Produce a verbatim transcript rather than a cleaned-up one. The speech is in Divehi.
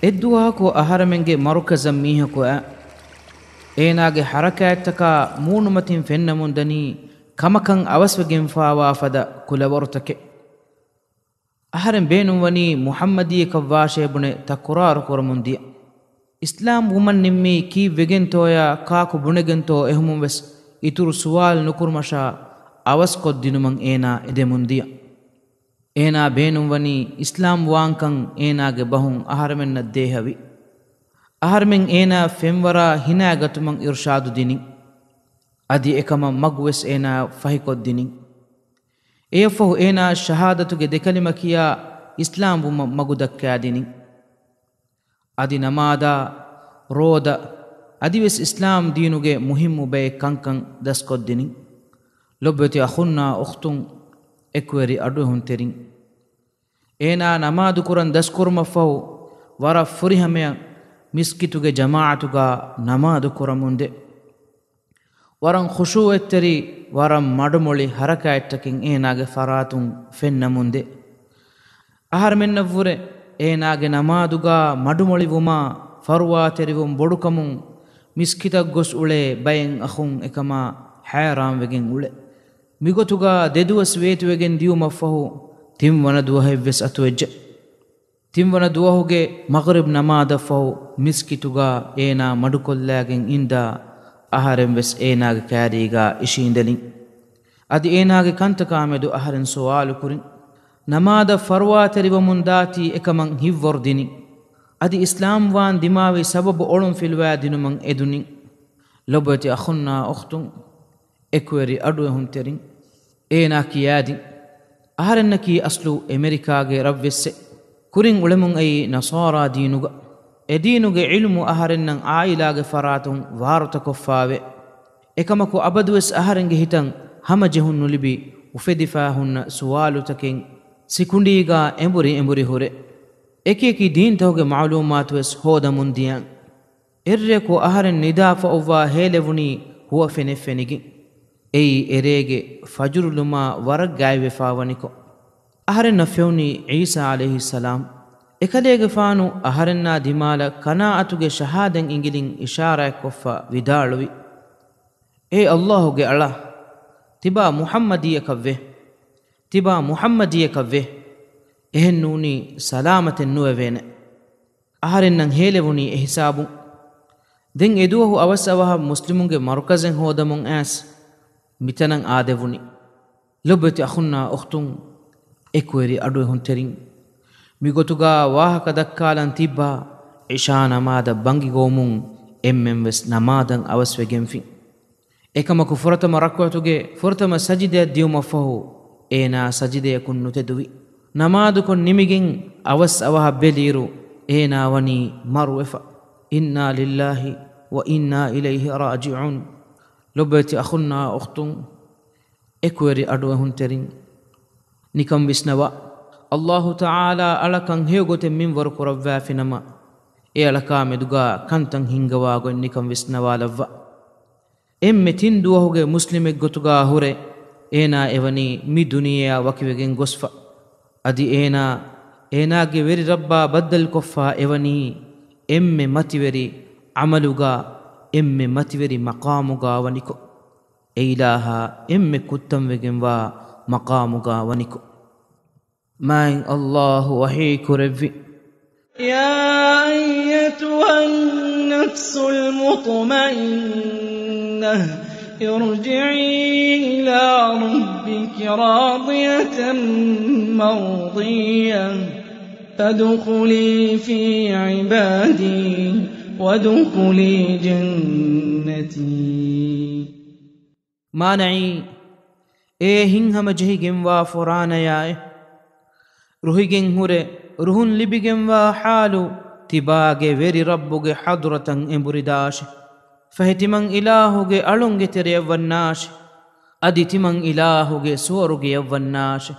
އެއްދުވަހަކު އަހަރެމެންގެ މަރުކަޒަށް މީހަކު އައި، އޭނާގެ ޙަރަކާތްތަކާ މޫނުމަތިން ފެންނަމުންދަނީ ކަމަކަށް އަވަސްވެގެންފާވާ ފަދަ ކުލަވަރުތަކެއް. އަހަރެން ބޭނުންވަނީ މުޙައްމަދީއަކަށްވާށޭ ބުނެ ތަކުރާރު ކުރަމުން ދިޔަ. އިސްލާމް ވުމަށް ނިންމީ ކީއްވެގެންތޯޔާ ކާކު ބުނެގެންތޯ އެހުމުން ވެސް އިތުރު ސުވާލު ނުކުރުމަށާ އަވަސްކޮށްދިނުމަށް އޭނާ އެދެމުން ދިޔަ. އޭނާ ބޭނުންވަނީ އިސްލާމް ވާންކަން އޭނާގެ ބަހުން އަހަރެމެންނަށް ދޭހަވި. އަހަރެމެން އޭނާ ފެންވަރާ ހިނާގަތުމަށް އިރުޝާދު ދިނިން. އަދި އެކަމަށް މަގުވެސް އޭނާ ފަހިކޮށްދިނިން. އެޔަށްފަހު އޭނާ ޝަހާދަތުގެ ދެކަލިމަ ކިޔާ އިސްލާމް ވުމަށް މަގު ދައްކާދިނިން. އަދި ނަމާދާ، ރޯދަ، އަދިވެސް އިސްލާމް ދީނުގެ މުހިއްމު ބައެއް ކަންކަން ދަސްކޮށްދިނިން. ލޮބުވެތި އަޚުންނާ އުޚްތުން، އެކުވެރި އަޑުއެހުންތެރިން. އޭނާ ނަމާދުކުރަން ދަސްކުރުމަށްފަހު، ވަރަށް ފުރިހަމަޔަށް މިސްކިތުގެ ޖަމާޢަތުގާ ނަމާދު ކުރަމުންދޭ. ވަރަށް ޚުޝޫޢަތްތެރި، ވަރަށް މަޑުމޮޅި ޙަރަކާތްތަކެއް އޭނާގެ ފަރާތުން ފެންނަމުންދޭ. އަހަރެމެންނަށްވުރެ އޭނާގެ ނަމާދުގާ މަޑުމޮޅިވުމާ ފަރުވާތެރިވުން ބޮޑުކަމުން މިސްކިތަށް ގޮސް އުޅޭ ބައެއް އަޚުން އެކަމާ ހައިރާންވެގެން އުޅޭ. މިގޮތުގާ ދެދުވަސް ވޭތުވެގެން ދިޔުމަށްފަހު، ތިންވަނަ ދުވަހެއްވެސް އަތުވެއްޖެ. ތިންވަނަ ދުވަހުގެ މަޣްރިބް ނަމާދަށްފަހު މިސްކިތުގާ އޭނާ މަޑުކޮށްލާގެން އިންދާ، އަހަރެން ވެސް އޭނާގެ ކާރީގާ އިށީނދެލިން. އަދި އޭނާގެ ކަންތަކާމެދު އަހަރެން ސުވާލުކުރިން. ނަމާދަށް ފަރުވާތެރިވަމުން ދާތީ އެކަމަށް ހިތްވަރުދިނިން. އަދި އިސްލާމްވާން ދިމާވި ސަބަބު އޮޅުންފިލުވާ ދިނުމަށް އެދުނިން. ލޮބުވެތި އަޚުންނާ އުޚްތުން، އެކުވެރި އަޑުއެހުންތެރިން، އޭނާ ކިޔާދިން. އަހަރެންނަކީ އަސްލު އެމެރިކާގެ ރަށްވެއްސެއް. ކުރިން އުޅެމުން އައީ ނަޞާރާ ދީނުގަ. އެދީނުގެ ޢިލްމު އަހަރެންނަށް ޢާއިލާގެ ފަރާތުން ވާރުތަކޮށްފާވޭ. އެކަމަކު އަބަދުވެސް އަހަރެންގެ ހިތަށް ހަމަޖެހުން ނުލިބި، އުފެދިފާ ހުންނަ ސުވާލުތަކެއް ސިކުނޑީގާ އެނބުރި އެނބުރި ހުރޭ. އެކިއެކި ދީންތަކުގެ މަޢުލޫމާތުވެސް ހޯދަމުން ދިޔަން. އެއްރެއަކު އަހަރެން ނިދާފަ އޮއްވާ ހޭލެވުނީ ހުވަފެނެއް ފެނިގެން. އެއީ އެރޭގެ ފަޖުރުލުމާ ވަރަށް ގާތްވެފާވަނިކޮށް. އަހަރެންނަށް ފެނުނީ ޢީސާ ޢަލައިހިއްސަލާމް. އެކަލޭގެފާނު އަހަރެންނާ ދިމާލަށް ކަނާޢަތުގެ ޝަހާދަތް އިނގިލިން އިޝާރާތްކޮށްފަ ވިދާޅުވި، އޭ ﷲ ގެ އަޅާ! ތިބާ މުޙައްމަދީއަކަށްވޭ! ތިބާ މުޙައްމަދީއަކަށްވޭ! އެހެންނޫނީ ސަލާމަތެއް ނުވެވޭނެ. އަހަރެންނަށް ހޭލެވުނީ އެހިސާބުން. ދެން އެދުވަހު އަވަސް އަވަހަށް މުސްލިމުންގެ މަރުކަޒެއް ހޯދަމުން އައިސް މިތަނަށް އާދެވުނީ. ލޮބުވެތި އަޚުންނާ އުޚްތުން، އެކުވެރި އަޑުއެހުންތެރިން، މިގޮތުގާ ވާހަކަ ދައްކާލަން ތިއްބާ، ޢިޝާ ނަމާދަށް ބަންގި ގޮވުމުން އެންމެން ވެސް ނަމާދަށް އަވަސްވެގެންފިން. އެކަމަކު ފުރަތަމަ ރަކުޢަތުގެ ފުރަތަމަ ސަޖިދައަށް ދިޔުމަށްފަހު، އޭނާ ސަޖިދަޔަކުން ނުތެދުވި. ނަމާދުކޮށް ނިމިގެން އަވަސް އަވަހަށް ބެލިއިރު، އޭނާ ވަނީ މަރުވެފަ. އިންނާ ލިއްލާހި ވަ އިންނާ އިލައިހި ރާޖިޢޫން. ލޮބުވެތި އަޚުންނާ އުޚްތުން، އެކުވެރި އަޑުއެހުންތެރިން، ނިކަން ވިސްނަވާ. ﷲ ތަޢާލާ އަޅަކަށް ހެޔޮގޮތެއް މިންވަރު ކުރައްވާފިނަމަ، އެއަޅަކާ މެދުގާ ކަންތައް ހިންގަވާގޮތް ނިކަން ވިސްނަވާލައްވާ. އެންމެ ތިން ދުވަހުގެ މުސްލިމެއްގޮތުގާ ހުރެ، އޭނާ އެވަނީ މި ދުނިޔެއާ ވަކިވެގެން ގޮސްފަ. އަދި އޭނާ، އޭނާގެ ވެރި ރައްބާ ބައްދަލުކޮށްފާ އެވަނީ އެންމެ މަތިވެރި ޢަމަލުގާ، އެންމެ މަތިވެރި މަޤާމުގާ ވަނިކޮށް. އެއިލާހާ އެންމެ ކުއްތަންވެގެންވާ މަޤާމުގާ ވަނިކޮށް. މާތް ﷲ ވަޙީކުރެއްވި، يا أيتها النفس المطمئنة، ارجعي إلى ربك راضية مرضية، فادخلي في عبادي وادخلي جنتي. މާނައީ، އޭ ހިތްހަމަޖެހިގެންވާ ފުރާނަޔާއޭ! ރުހިގެން ހުރެ، ރުހުން ލިބިގެންވާ ޙާލު ތިބާގެ ވެރި ރައްބުގެ ޙަޟްރަތަށް އެނބުރިދާށޭ. ފަހެ ތިމަން އިލާހުގެ އަޅުންގެ ތެރެޔަށްވަންނާށޭ. އަދި ތިމަން އިލާހުގެ ސުވަރުގެޔަށްވަންނާށޭ.